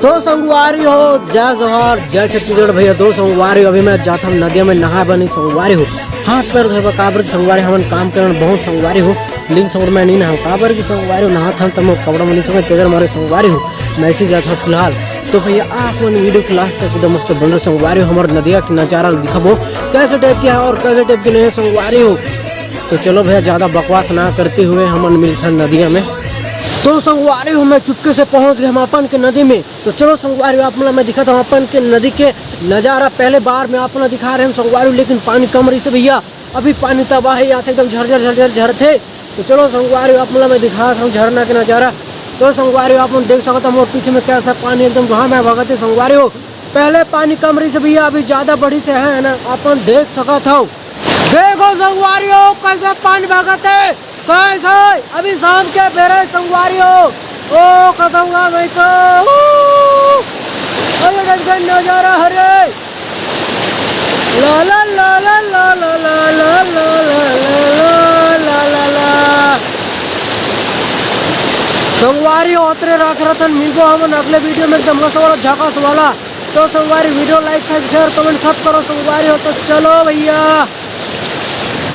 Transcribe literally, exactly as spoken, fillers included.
तो संगवारी हो, जय जोहार, जय छत्तीसगढ़ भैया। तो संगवारी हो, अभी मैं जात हूँ नदिया में नहाए बनी संगवारी हो, हाथ पैर धोए बर, काबर कि संगवारी हमन काम करन बहुत संगवारी हो, लेकिन संगवारी मैं नहीं नहाऊँ, काबर कि संगवारी हो नहात हन त मोर कपड़ा में नहीं सके, तेकर मारे संगवारी हो मैं ऐसे जात हूँ फिलहाल। तो भैया आप मन वीडियो के लास्ट तक एकदम मस्त बन रहे संगवारी हो, हमर नदिया के नजारा ल दिखाबो कैसे टाइप के है और कैसे टाइप के नहीं है संगवारी हो। तो चलो भैया, ज्यादा बकवास ना करते हुए हमन मिलथन नदिया में। तो संगवारी हो, मैं चुपके से पहुंच गए हम अपन के नदी में। तो चलो संगवारी हो, आप मन ला मैं दिखाता हूँ अपन के नदी के नजारा। पहले बार में आप मन ला दिखा रहे हैं संगवारी हो, लेकिन पानी कम रही से भैया, अभी पानी तबाही आथे, एकदम झरझर झरझर झरथे। तो चलो संगवारी हो, आप मन ला मैं दिखाता हूँ झरना के नजारा। तो संगवारी हो, आप मन देख सकत हो मोर पीछे में कैसा पानी एकदम घाम है भगत है संगवारी हो। पहले पानी कम रही से भैया, अभी ज्यादा बढ़ी से है ना, आप मन देख सकत हो। देखो संगवारी हो, कैसे पानी भगत है। साय साय, अभी शाम के बेरा संगवारी हो। ओ कदंगा मैं तो, अरे गजगज नजारा हरे। ला ला ला ला ला ला ला ला ला ला ला ला ला ला ला। संगवारी हो, अतरे राख रतन, मिलबो हमन अगले वीडियो में एकदम मस्त वाला, झकास वाला। तो संगवारी, वीडियो लाइक, शेयर, कमेंट सब करो संगवारी हो। तो चलो भैया।